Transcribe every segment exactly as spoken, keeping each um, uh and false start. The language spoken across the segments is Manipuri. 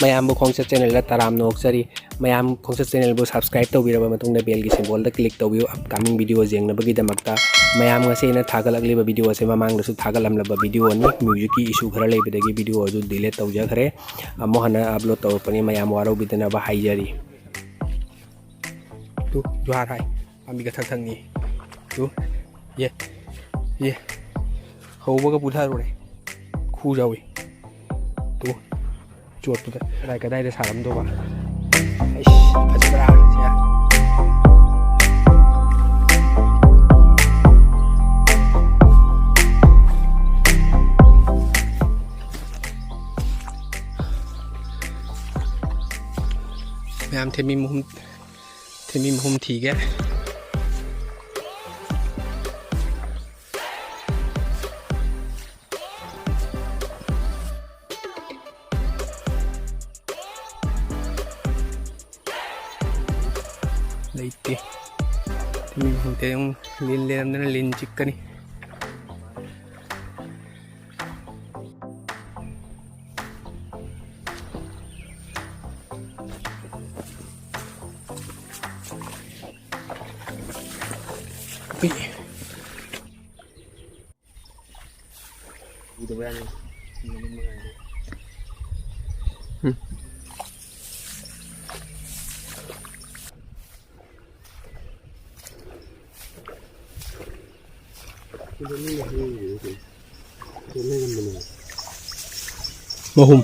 ꯃꯌꯥꯝꯕꯨ ꯈꯣꯡꯆꯠ ꯆꯦꯅꯦꯜꯗ ꯇꯔꯥꯝꯅ ꯑꯣꯛꯆꯔꯤ꯫ ꯃꯌꯥꯝ ꯈꯣꯡꯆꯠ ꯆꯦꯅꯦꯜꯕꯨ subscribe ꯇꯧꯕꯤꯔꯕ ꯃꯇꯨꯡꯗ bellꯒꯤ symbolꯗ click ꯇꯧꯕꯤꯌꯨ꯫ Upcoming videoꯁꯦ ꯌꯦꯡꯅꯕꯒꯤꯗꯃꯛꯇ ꯃꯌꯥꯝ ꯉꯁꯤ ꯑꯩꯅ ꯊꯥꯒꯠꯂꯛꯂꯤꯕ videoꯁꯦ ꯃꯃꯥꯡꯗꯁꯨ ꯊꯥꯒꯠꯂꯝꯂꯕ videoꯅꯤ꯫ Musicꯀꯤ issue ꯈꯔ ꯂꯩꯕꯗꯒꯤ video ꯑꯗꯨ delete ꯇꯧꯖꯈ꯭ꯔꯦ꯫ ꯑꯃꯨꯛ ꯍꯟꯅ upload ꯇꯧꯔꯛꯄꯅꯤ, ꯃꯌꯥꯝ ꯋꯥꯔꯧꯕꯤꯗꯅꯕ ꯍꯥꯏꯖꯔꯤ꯫ ꯇꯨ, ꯖꯨꯍꯥꯔ ꯍꯥꯏ꯫ ꯄꯥꯝꯕꯤ ꯀꯊꯛ ꯊꯛꯅꯤ꯫ ꯇꯨ, ꯌꯦ, ꯌꯦ꯫ ꯍꯧꯕꯒ ꯄꯨꯊꯔꯨꯔꯦ꯫ ꯈꯨ ꯌꯥꯎꯏ꯫ ꯇꯨ, ꯆꯣꯠꯄꯗ ꯀꯗꯥꯏ ꯀꯗꯥꯏꯗ ꯁꯥꯔꯝꯗꯧꯕ? ꯑꯩꯁ, ꯐꯖꯗ꯭ꯔꯥ? ꯁꯦ꯫ ꯃꯌꯥꯝ ꯊꯦꯝꯃꯤ ꯃꯍꯨꯝ ꯊꯤꯃꯤ ꯃꯍꯨꯝ ꯊꯤꯒꯦ꯫ ꯂꯩꯇꯦ꯫ ꯊꯤꯃꯤ ꯃꯍꯨꯝ ꯊꯤ ꯑꯃꯨꯛ ꯂꯤꯟ ꯂꯩꯔꯝꯗꯅ ꯂꯤꯟ ꯆꯤꯛꯀꯅꯤ꯫ ꯃꯍꯨꯝ꯫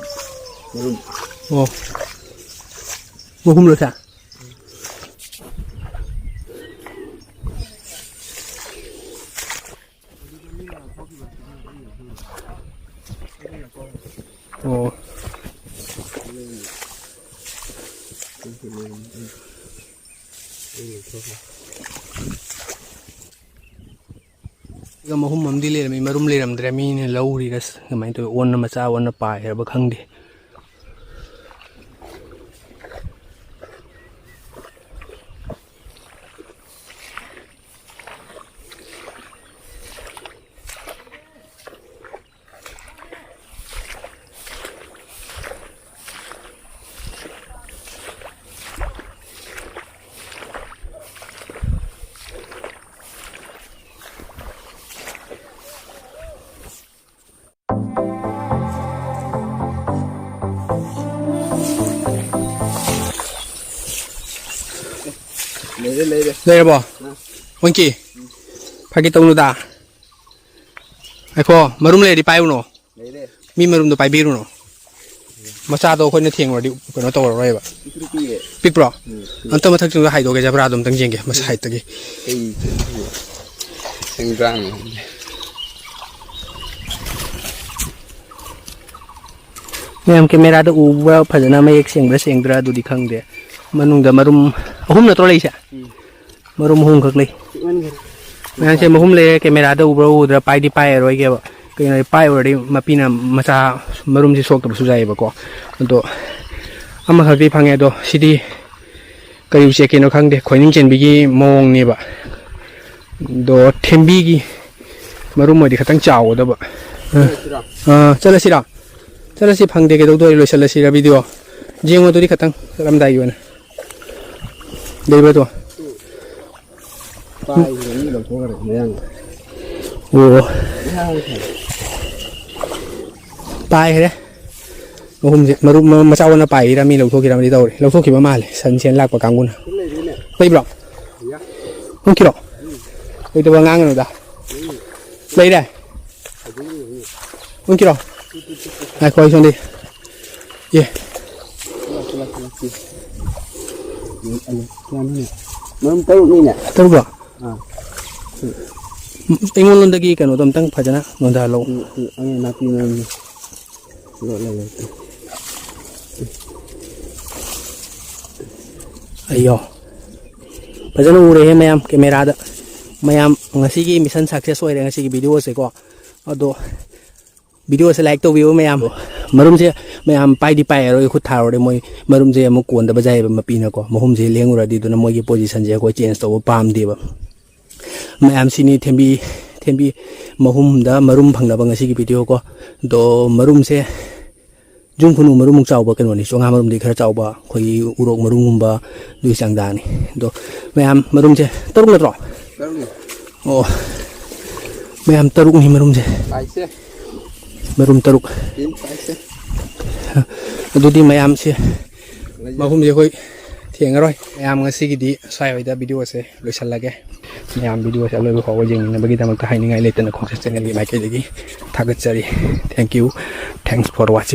ꯃꯍꯨꯝ꯫ ꯑꯣ꯫ ꯃꯍꯨꯝꯂꯣ ꯁꯦ? ꯑꯣ꯫ ꯁꯤꯒ ꯃꯍꯨꯝ ꯑꯃꯗꯤ ꯂꯩꯔꯝꯃꯤ, ꯃꯔꯨꯝ ꯂꯩꯔꯝꯗ꯭ꯔꯦ, ꯃꯤꯅ ꯂꯧꯔꯤꯔ ꯀꯃꯥꯏꯅ ꯇꯧꯋꯤ, ꯑꯣꯟꯅ ꯃꯆꯥ ꯑꯣꯟꯅ ꯄꯥꯏꯈ꯭ꯔꯕ ꯈꯪꯗꯦ꯫ ꯂꯩꯔꯦ, ꯂꯩꯔꯦ꯫ ꯂꯩꯔꯕꯣ? ꯑ꯫ ꯋꯥꯡꯀꯤ? ꯐꯥꯒꯤ ꯇꯧꯅꯨꯗ꯫ ꯉꯥꯏꯈꯣ, ꯃꯔꯨꯝ ꯂꯩꯔꯗꯤ ꯄꯥꯏꯔꯨꯅꯣ꯫ ꯂꯩꯔꯦ꯫ ꯃꯤ ꯃꯔꯨꯝꯗꯣ ꯄꯥꯏꯕꯤꯔꯨꯅꯣ꯫ ꯃꯆꯥꯗꯣ ꯑꯩꯈꯣꯏꯅ ꯊꯦꯡꯉꯨꯔꯗꯤ ꯀꯩꯅꯣ ꯇꯧꯔꯔꯣꯏꯕ꯫ ꯄꯤꯛꯇ꯭ꯔꯨ ꯄꯤꯛꯑꯦ꯫ ꯄꯤꯛꯄ꯭ꯔꯣ? ꯎꯝ, ꯄꯤꯛꯑꯦ꯫ ꯑꯝꯇ ꯃꯊꯛꯇꯨꯗ ꯍꯥꯏꯗꯣꯛꯀꯦ, ꯖꯕ꯭ꯔꯥꯗꯣ ꯑꯝꯇꯪ ꯌꯦꯡꯒꯦ, ꯃꯁꯥ ꯍꯥꯏꯠꯇꯒꯤ꯫ ꯀꯩ ꯁꯦꯡꯗ꯭ꯔꯥꯡꯅꯣ ꯈꯪꯗꯦ꯫ ꯃꯌꯥꯝ ꯀꯦꯃꯦꯔꯥꯗ ꯎꯕ ꯐꯖꯅ ꯃꯌꯦꯛ ꯁꯦꯡꯕ꯭ꯔꯥ ꯁꯦꯡꯗ꯭ꯔꯥ ꯑꯗꯨꯗꯤ ꯈꯪꯗꯦ꯫ ꯃꯅꯨꯡꯗ ꯃꯔꯨꯝ ꯑꯍꯨꯝ ꯅꯠꯇ꯭ꯔꯣ ꯂꯩꯁꯦ? ꯎꯝ꯫ ꯃꯔꯨꯝ ꯑꯍꯨꯝꯈꯛ ꯂꯩ꯫ ꯄꯤꯛꯃꯟꯈ꯭ꯔꯦ꯫ ꯃꯌꯥꯝꯁꯦ ꯃꯍꯨꯝ ꯂꯩꯔꯦ, ꯀꯦꯃꯦꯔꯥꯗ ꯎꯕ꯭ꯔꯥ ꯎꯗ꯭ꯔꯥ ꯄꯥꯏꯗꯤ ꯄꯥꯏꯔꯔꯣꯏꯒꯦꯕ꯫ ꯀꯩꯒꯤꯅꯣꯗꯤ ꯄꯥꯏꯔꯨꯔꯗꯤ ꯃꯄꯤꯅ ꯃꯆꯥ ꯃꯔꯨꯝꯁꯤ ꯁꯣꯛꯇꯕꯁꯨ ꯌꯥꯏꯌꯦꯕꯀꯣ꯫ ꯑꯗꯣ ꯑꯃꯈꯛꯇꯤ ꯐꯪꯉꯦ꯫ ꯑꯗꯣ ꯁꯤꯗꯤ ꯀꯔꯤ ꯎꯆꯦꯛꯀꯤꯅꯣ ꯈꯪꯗꯦ, ꯈꯣꯏꯅꯤꯡ ꯆꯦꯟꯕꯤꯒꯤ ꯃꯑꯣꯡꯅꯦꯕ꯫ ꯑꯗꯣ ꯊꯦꯝꯕꯤꯒꯤ ꯃꯔꯨꯝ ꯑꯣꯏꯗꯤ ꯈꯤꯇꯪ ꯆꯥꯎꯒꯗꯕ꯫ ꯑꯥ, ꯆꯠꯂꯁꯤꯔꯣ? ꯑꯥ, ꯆꯠꯂꯁꯤ, ꯐꯪꯗꯦ ꯀꯩꯗꯧꯗꯣꯏ, ꯂꯣꯏꯁꯤꯜꯂꯁꯤꯔ ꯚꯤꯗꯤꯑꯣ? ꯌꯦꯡꯉꯣ ꯑꯗꯨꯗꯤ ꯈꯤꯇꯪ ꯆꯠꯂꯝꯗꯥꯏꯒꯤ ꯑꯣꯏꯅ꯫ ꯂꯩꯕꯗꯣ꯫ ꯄꯥꯏꯈ꯭ꯔꯦ, ꯃꯤ ꯂꯧꯊꯣꯛꯈ꯭ꯔꯦ ꯃꯌꯥꯡ꯫ ꯑꯣ꯫ ꯃꯌꯥꯡ ꯈꯔ꯫ ꯄꯥꯏꯈ꯭ꯔꯦ꯫ ꯃꯍꯨꯝꯁꯦ ꯃꯔꯨꯞ ꯃ-, ꯃꯆꯥ ꯑꯣꯏꯅ ꯄꯥꯏꯔꯤꯔꯥ ꯃꯤ ꯂꯧꯊꯣꯛꯈꯤꯔꯥ ꯑꯃꯗꯤ ꯇꯧꯔꯦ꯫ ꯂꯧꯊꯣꯛꯈꯤꯕ ꯃꯥꯜꯂꯦ, ꯁꯟ ꯁꯦꯟ ꯂꯥꯛꯄ ꯀꯥꯡꯕꯨꯅ꯫ ꯁꯤ ꯂꯩꯔꯤꯅꯦ꯫ ꯂꯩꯕ꯭ꯔꯣ? ꯌꯥ꯫ ꯍꯨꯟꯈꯤꯔꯣ? ꯎꯝ꯫ ꯂꯩꯇꯕ ꯉꯥꯡꯒꯅꯨꯗ꯫ ꯎꯝ꯫ ꯂꯩꯔꯦ? ꯑꯗꯨꯅꯤ꯫ ꯍꯨꯟꯈꯤꯔꯣ? ꯉꯥꯏꯈꯣ, ꯑꯩ ꯁꯣꯝꯗ꯫ ꯑꯦ꯫ ꯂꯥꯛꯀꯦ, ꯂꯥꯛꯀꯦ, ꯂꯥꯛꯀꯦ꯫ ꯎꯝ, ꯑꯂꯨ ꯀꯌꯥꯅꯣꯅꯦ? ꯃꯔꯨꯝ ꯇꯔꯨꯛꯅꯤꯅꯦ꯫ ꯇꯔꯨꯛꯂꯣ? ꯑꯥ꯫ ꯑꯩꯉꯣꯟꯗꯒꯤ ꯀꯩꯅꯣꯗꯣ ꯑꯝꯇꯪ ꯐꯖꯅ ꯅꯣꯟꯊꯍꯜꯂꯛꯎ꯫ ꯎꯝ, ꯎꯝ, ꯑꯩ ꯅꯥꯄꯤ ꯃꯔꯨꯝꯗꯣ ꯂꯣꯠꯂ ꯂꯩ꯫ ꯑꯩꯌꯣ꯫ ꯐꯖꯅ ꯎꯔꯦꯍꯦ ꯃꯌꯥꯝ, ꯀꯦꯃꯦꯔꯥꯗ꯫ ꯃꯌꯥꯝ, ꯉꯁꯤꯒꯤ mission success ꯑꯣꯏꯔꯦ, ꯉꯁꯤꯒꯤ ꯚꯤꯗꯤꯑꯣꯁꯦꯀꯣ꯫ ꯑꯗꯣ ꯚꯤꯗꯤꯑꯣꯁꯦ like ꯇꯧꯕꯤꯌꯨ ꯃꯌꯥꯝ꯫ ꯃꯔꯨꯝꯁꯦ ꯃꯌꯥꯝ ꯄꯥꯏꯗꯤ ꯄꯥꯏꯔꯔꯣꯏ, ꯈꯨꯠ ꯊꯥꯔꯨꯔꯗꯤ ꯃꯣꯏ ꯃꯔꯨꯝꯁꯦ ꯑꯃꯨꯛ ꯀꯣꯟꯗꯕ ꯌꯥꯏꯌꯦꯕ ꯃꯄꯤꯅꯀꯣ꯫ ꯃꯍꯨꯝꯁꯦ ꯂꯦꯡꯉꯨꯔꯗꯤ, ꯑꯗꯨꯅ ꯃꯣꯏꯒꯤ positionꯁꯦ ꯑꯩꯈꯣꯏ change ꯇꯧꯕ ꯄꯥꯝꯗꯦꯕ꯫ ꯃꯌꯥꯝ, ꯁꯤꯅꯤ ꯊꯦꯝꯕꯤ, ꯊꯦꯝꯕꯤ ꯃꯍꯨꯝꯗ ꯃꯔꯨꯝ ꯐꯪꯅꯕ ꯉꯁꯤꯒꯤ ꯚꯤꯗꯤꯑꯣꯀꯣ꯫ ꯑꯗꯣ ꯃꯔꯨꯝꯁꯦ ꯌꯨꯝ ꯈꯨꯅꯨ ꯃꯔꯨꯝꯃꯨꯛ ꯆꯥꯎꯕ ꯀꯩꯅꯣꯅꯤ, ꯆꯣꯉꯥ ꯃꯔꯨꯝꯗꯤ ꯈꯔ ꯆꯥꯎꯕ, ꯑꯩꯈꯣꯏꯒꯤ ꯎꯔꯣꯛ ꯃꯔꯨꯝꯒꯨꯝꯕ ꯑꯗꯨꯒꯤ ꯆꯥꯡꯗꯥꯅꯤ꯫ ꯑꯗꯣ ꯃꯌꯥꯝ, ꯃꯔꯨꯝꯁꯦ ꯇꯔꯨꯛ ꯅꯠꯇ꯭ꯔꯣ? ꯇꯔꯨꯛꯅꯤ꯫ ꯑꯣ, ꯃꯌꯥꯝ, ꯇꯔꯨꯛꯅꯤ ꯃꯔꯨꯝꯁꯦ꯫ ꯄꯥꯏꯁꯦ꯫ ꯃꯔꯨꯝ ꯇꯔꯨꯛ꯫ ꯇꯤꯟ ꯄꯥꯏꯁꯦ꯫ ꯑꯗꯨꯗꯤ ꯃꯌꯥꯝꯁꯦ, ꯂꯩꯌꯦ꯫ ꯃꯍꯨꯝꯁꯦ ꯑꯩꯈꯣꯏ ꯌꯦꯡꯉꯔꯣꯏ꯫ ꯃꯌꯥꯝ, ꯉꯁꯤꯒꯤꯗꯤ ꯁ꯭ꯋꯥꯏꯋꯥꯏꯗ video ꯁꯦ ꯂꯣꯏꯁꯤꯜꯂꯒꯦ꯫ ꯃꯌꯥꯝ video ꯁꯦ ꯑꯂꯣꯏꯕ ꯐꯥꯎꯕ ꯌꯦꯡꯃꯤꯟꯅꯕꯒꯤꯗꯃꯛꯇ ꯍꯥꯏꯅꯤꯡꯉꯥꯏ ꯂꯩꯇꯅ ꯈꯣꯡꯆꯠ channel ꯒꯤ ꯃꯥꯏꯀꯩꯗꯒꯤ ꯊꯥꯒꯠꯆꯔꯤ꯫ Thank you, thanks for watching꯫